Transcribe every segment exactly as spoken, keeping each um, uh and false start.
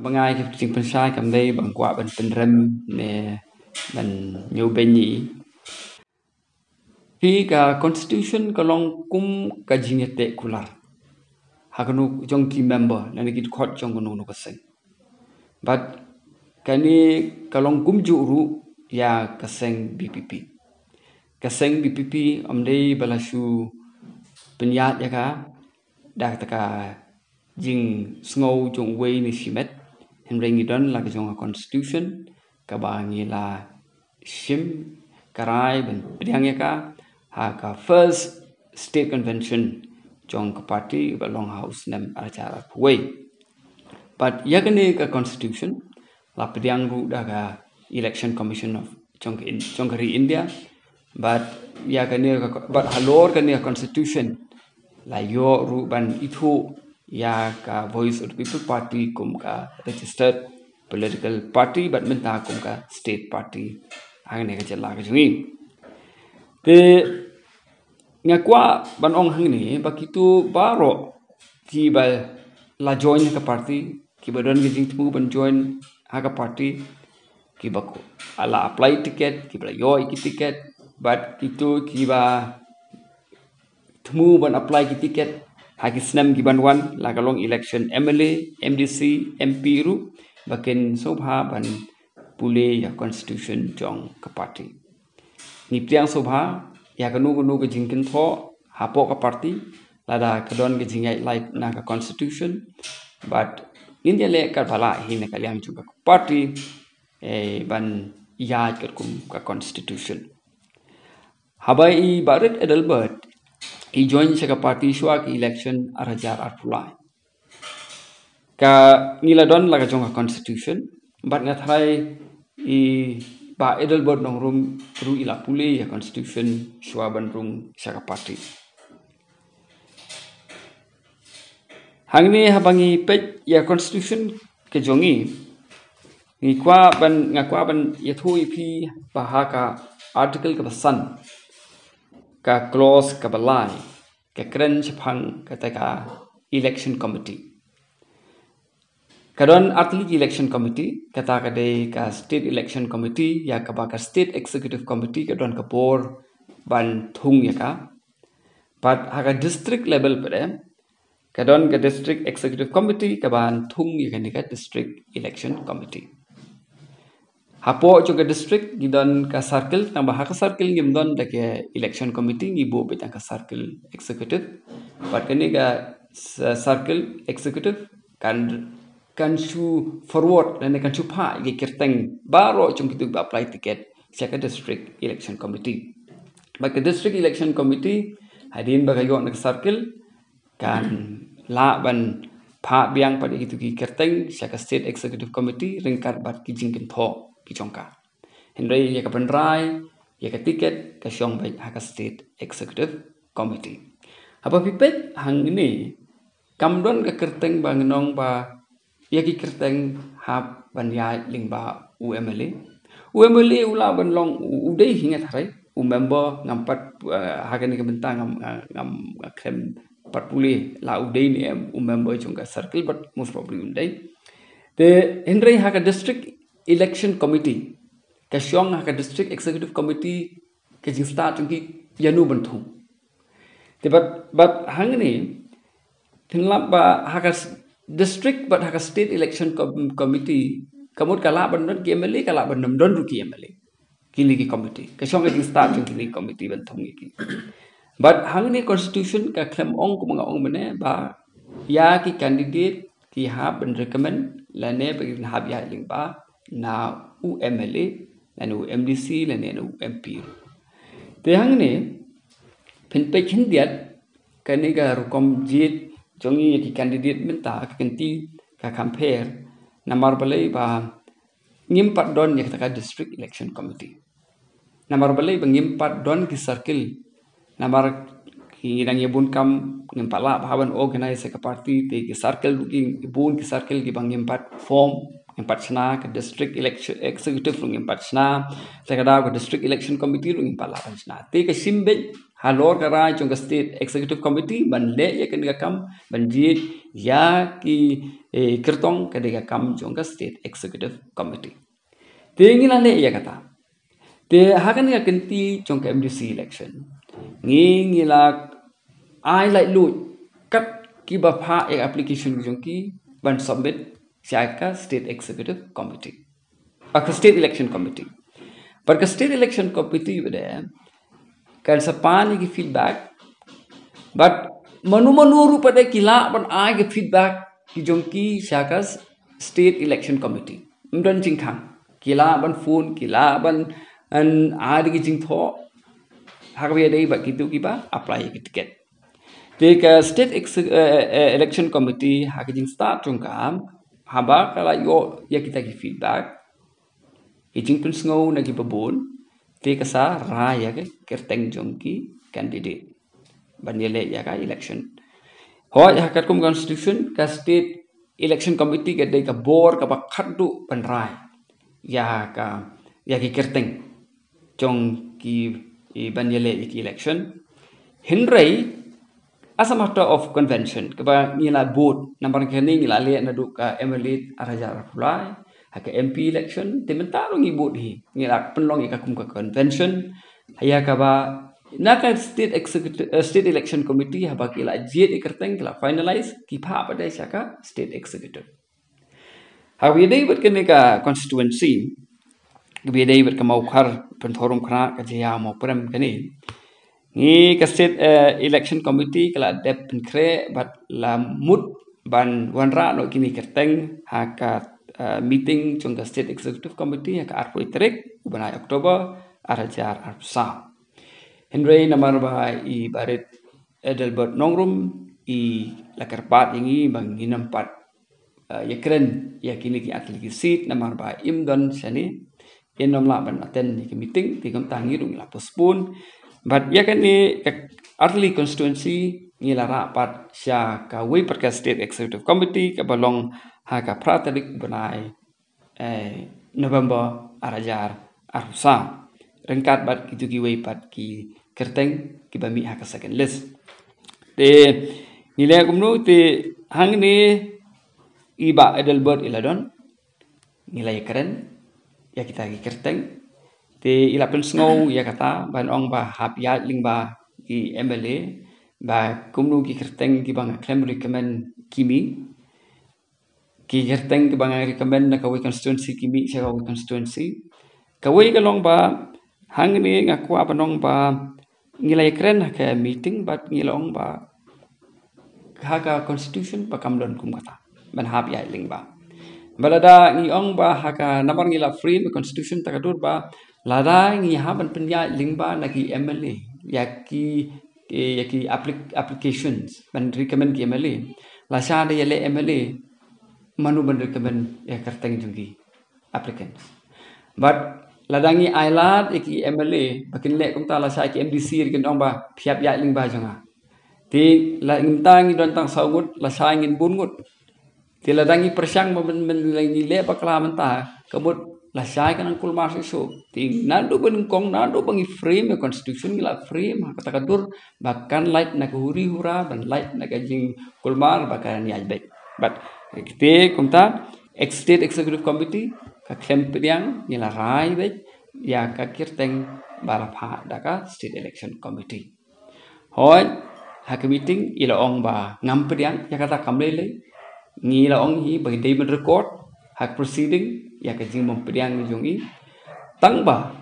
Ba nga ki jingpynshai kam dei ban kwah ban pynrem ne ban ñiewbeiñ ïa i. Phi, ka constitution ka long kum ka jingïateh kular ha kano jong ki member lane ki dkhot jong kano kano ka seng. Bad kane ka long kumjuh ruh ïa ka seng VPP. Ka seng VPP ym dei ba la shu pynïaid ïa ka da kata ka jingsngew jong uwei ne shimet, hynrei ngi don la ka jong ka constitution kaba ngi la shim ka rai ban pdiang ïa ka ha ka first state convention jong ka party ba long ha u snem ar hajar arphew wei. Bad ïa kane ka constitution la pdiang ruh da ka Election Commission of jong ka, jong ka ri India. Bad ïa kane ka, bad halor kane ka constitution la ïoh ruh ban ithuh ïa ka Voice of the People Party kum ka registered political party bad mynta kum ka state party hangne ka jylla ka jong ngi. Te nga kwah ban ong hangne ba kito baroh kiba la join ha ka party, kiba don ka jingthmu ban join ha ka party, kiba la apply ticket, kiba la ïoh ïa ki ticket, bad kito kiba thmu ban apply ki ticket ha ki snem ki ban wan, la ka long election MLA, MDC, MP ruh, ba kin sngewbha ban pule ïa constitution jong ka party. Ngi pdiang sngewbha ïa kano kano ka jingkynthoh hapoh ka party lada ka don ka jingïaid lait na ka constitution. Bad ngin ïaleh katba lah hi na ka liang jong ka party, eh, ban ïaid katkum ka constitution. Haba i Bah Reed Adelbert i join sha ka party shuwa ka election ar hajar arphew lai, ka ngi la don la ka jong ka constitution, bad nga tharai i Bah Adelbert Nongrum ruh i la pule ïa constitution shuwa ban rung sha ka party. Hangne haba ngi peit ïa constitution ka jong ngi, ngi kwah ban, nga kwah ban ïathuh ïa phi ba ha ka article kaba san, ka clause kaba lai, ka kren shaphang kata ka election committee. Ka don artylli ki election committee, kata ka dei ka state election committee, ïa kaba ka state executive committee ka don ka bor ban thung ïa ka. Bad ha ka district level pat, ka don ka district executive committee kaban thung ïa kane ka district election committee. Hapoh jong ka district ngi don ka circle, tangba ha ka circle ngim don da ka election committee, ngi buh beit tang ka circle executive. Bad kane ka s-, circle executive kan, kan shu forward lane kan shu phah ïa ki kyrteng baroh jong kito kiba apply ticket sha ka district election committee. Bad ka district election committee hadien ba ka ïoh na ka circle kan lah ban phah biang pat ïa kito ki kyrteng sha ka state executive committee ryngkat bad ki jingkynthoh ki jong ka. Hynrei ïa ka bynrai ïa ka ticket ka shong beit ha ka state executive committee. Haba phi peit hangne kam don ka kyrteng ba ngi ong ba ïa ki kyrteng hap ban ïaid lyngba u MLA. U MLA u lah ban long u, u dei hi nga tharai u member, ngam pat, eh, ha kane ka bynta ngam, ngam, ngam khlem pat pule la u dei ne em u member jong ka circle, but most probably un dei. Te hynrei ha ka district election committee ka shong ha ka district executive committee ka jingstad jong ki ïano ban thung. Te bad, bad hangne phin lap ba ha ka s-, district bad ha ka state election com-, committee ka mut ka lah ban don ki MLA, ka lah ban ym don ruh ki MLA. Kine ki committee ka shong ka jingstad jong kine ki committee ban thung ïa ki. Bad hangne constitution ka khlem ong kumba nga ong mynne ba ïa ki candidate ki hap ban recommend lane ba kin hap ïaid lyngba na u MLA lane u MDC lane na u MP. Te hangne phin peit khyndiat kane ka rukom jied jong ngi ïa ki candidate mynta ka kynti ka compare, namar balei ba ngim pat don ïa kata ka district election committee. Namar balei ba ngim pat don ki circle. Namar ki ngi dang ïa bun kam, ngim pat lah ba hap ban organize ka party, te ki circle ruh ki bun ki circle kiba ngim pat form, ngim pat shna, ka district election executive ruh ngim pat shna, te ka daw ka district election committee ruh ngim pat lah ban shna. Te ka shim beit halor ka rai jong ka state executive committee ban leh ïa kane ka kam ban jied ïa ki, eh, kyrtong ka dei ka kam jong ka State Executive Committee. Te ngi la leh ïa kata. Te ha kane ka kynti jong ka M D C election, ngi, ngi la ai laitluid kat kiba phah ïa ka application jong ki ban submit sha ka State Executive Committee, ah, ka State Election Committee. Bad ka State Election Committee pat de kan sa pan ïa ki feedback, bad mano mano ruh pat de ki lah ban ai ki feedback ki jong ki sha ka State Election Committee. Ym don jingkhang. Ki lah ban phone, ki lah ban, ban ai da ki jingthoh ha kaba ïadei bad kito kiba apply ïa ki ticket. Te ka State Ex-, eh, eh, Election Committee ha ka jingstad jong ka, haba ka la ïoh ïa kita ki feedback, ki jingpynsngew na kiba bun, te ka sa rai ïa ka kyrteng jong ki candidate ban ïaleh ïa ka election. Hooid, ha katkum constitution, ka State Election Committee ka dei ka bor kaba khatduh ban rai ïa ka, ïa ki kyrteng jong ki, i, ban ïaleh ïa ki election. Hynrei as a matter of convention, kaba ngi la vote, namar kane ngi la leh naduh ka M L A ar hajar arphew lai, ha ka M P election, te mynta ruh ngi vote hi, ngi la pynlong ïa ka kum ka convention, ïa kaba na ka State Executive, eh, State Election Committee, haba ki la jied ïa ki kyrteng, ki la finalize, ki phah pat de sha ka State Executive. Ha kaba ïadei bad kane ka constituency, kaba ïadei bad ka Mawkhar, Pynthorumkhrah, ka Jaiaw Mawprem kane, ngi ka State, eh, Election Committee ka la dep pynkhreh bad la mut ban wanrah noh kine ki kyrteng ha ka, eh, meeting jong ka State Executive Committee ha ka arphew tarik u bnai October ar hajar arphew saw. Hynrei namar ba i Barit Adelbert Nongrum i la kyrpad ïa ngi ba ngin ym pat, eh, ïakren ïa kine ki artylli ki seat namar ba im don shane, im lah ban attend ïa ki meeting, te kumta ngi ruh ngi la postpone. Bad ïa kane ka artylli constituency ngi la rah pat sha kawei pat ka State Executive Committee kaba long ha ka phra tarik bnai, eh, November ar hajar arphew saw, ryngkat bad kito kiwei pat ki kyrteng kiba mih ha ka second list. Te ngi leh kumno, te hangne i Bah Adelbert i la don, ngi la ïakren ïa kita ki kyrteng. Te i la pynsngew ïa kata ban ong ba hap ïaid lyngba ki M L A ba kumno ki kyrteng kiba nga khlem recommend ki mih, ki kyrteng kiba nga recommend na kawei constituency ki mih sha kawei constituency. Kawei ka long ba hangne nga kwah ban ong ba ngi la ïakren ha ka meeting bad ngi la ong ba ha ka constitution ba kam don kum kata ban hap ïaid lyngba. Ba lada ngi ong ba ha ka, namar ngi la frame constitution ta ka dur ba lada ngi hap ban pynïaid lyngba na ki M L A ïa ki, ïa ki applic-, applications ban recommend ki M L A, lashai da ïaleh M L A, mano ban recommend ïa ka kyrteng jong ki applicants? Bad lada ngi ailad ïa ki M L A ba kin leh kumta, lashai ki M D C kin ong ba phi hap ïaid lyngba jong nga. Te la, mynta ngi don tang saw ngut, lashai ngin bun ngut. Te lada ngi pyrshang ba ban, ban ngi leh bakla mynta, ka mut lashai ka nang kulmar shuh shuh. Te naduh ba nyngkong, naduh ba ngi frame ïa constitution, ngi la frame ha kata ka dur ba kan lait na ka huri hura, ban lait na ka jingkulmar ba kan ïaid beit. Bad te kumta, ex-, State Executive Committee ka khlem pdiang, ngi la rai beit ïa ka kyrteng ba la phah da ka State Election Committee. Hooid, ha ka meeting i la ong ba ngam pdiang ïa kata, kam lei lei. Ngi la ong hi ba dei ban record ha ka proceeding ïa ka jingbym pdiang jong i. Tang ba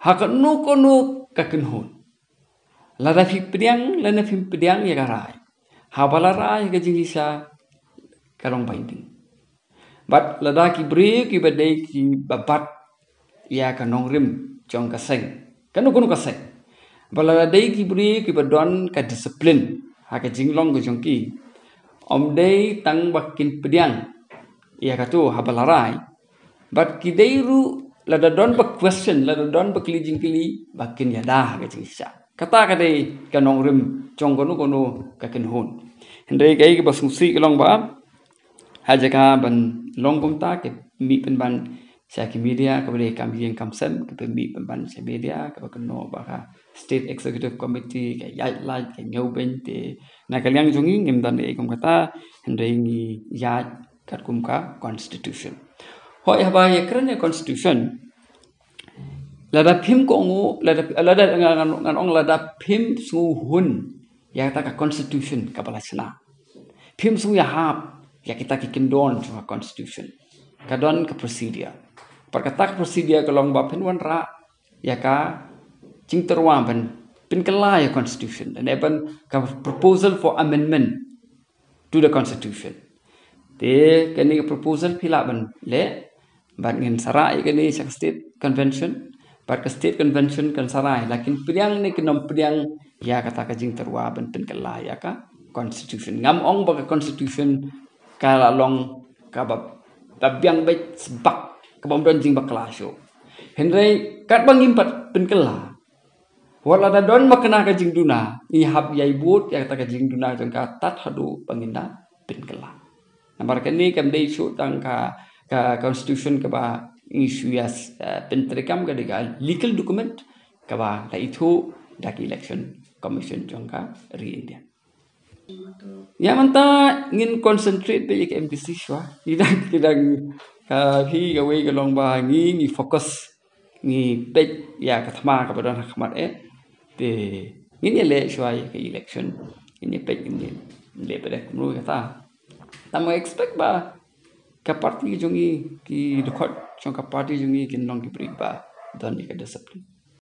ha kano kano ka kynhun, lada phi pdiang lane phim pdiang ïa ka rai, haba la rai ka jingshisha ka long binding. Bad lada ki briew kiba dei kiba bat ïa ka nongrim jong ka seng, kano kano ka seng, ba lada dei ki briew kiba don ka discipline ha ka jinglong ka jong ki, ym dei tang ba kin pdiang ïa kato haba la rai, bad ki dei ruh lada don ba question, lada don ba kylli jingkylli, ba kin ïada ha ka jingshisha. Kata ka dei ka nongrim jong kano kano ka kynhun. Hynrei kaei kaba sngewsih ka long ba ha jaka ban long kumta, ki mih pynban sha ki media, kaba dei kam ïing kam sem, ki mih pynban sha media, kaba kynnoh ba ka State Executive Committee ka ïaid lait, ka ñiew beiñ, te na ka liang jong ngi ngim don ei kum kata, hynrei ngi ïaid katkum ka constitution. Hooid, haba ïakren ïa constitution, lada phim kohnguh, lada, lada ngan, ngan, ngan ong lada phim sngewhun ïa kata ka constitution kaba la shna, phim sngewhun ïahap ïa kita ki kyndon jong ka constitution, ka don ka procedure. Bad kata ka procedure ka long ba phin wanrah ïa ka jingtyrwa ban pynkylla ïa constitution, lane ban ka proposal for amendment to the constitution. Te kane ka proposal phi lah ban leh bad ngin sa rah ïa kane sha ka state convention, bad ka state convention kan sa rah, la kin pdiang ne kin ym pdiang ïa kata ka jingtyrwa ban pynkylla ïa ka constitution. Ngam ong ba ka constitution ka la long kaba, ba biang beit sbak, kaba ym don jingbakla shuh. Hynrei katba ngim pat pynkylla, wat lada don ma kane ka jingduna, ngi hap ïai bud ïa kata ka jingduna jong ka tad haduh ba ngin da pynkylla. Namar kane kam dei shuh tang ka, ka constitution kaba ngi shu ïa, eh, pyntreikam, ka dei ka legal document kaba la ithuh da ka Election Commission jong ka ri India. Ïa mynta ngin concentrate beit ïa ka M D C shuwa. Ki dang, ki dang, ka hi kawei ka long ba ngi, ngi focus, ngi peit ïa ka thma kaba don ha khmat eh. Te ngin ïa leh shuwa ïa ka election, ngin ïa peit, ngin ïa leh pat kumno kata. Tang ma expect ba ka party jong ngi, ki dkhot jong ka party jong ngi kin long ki briew ba don ïa ka discipline.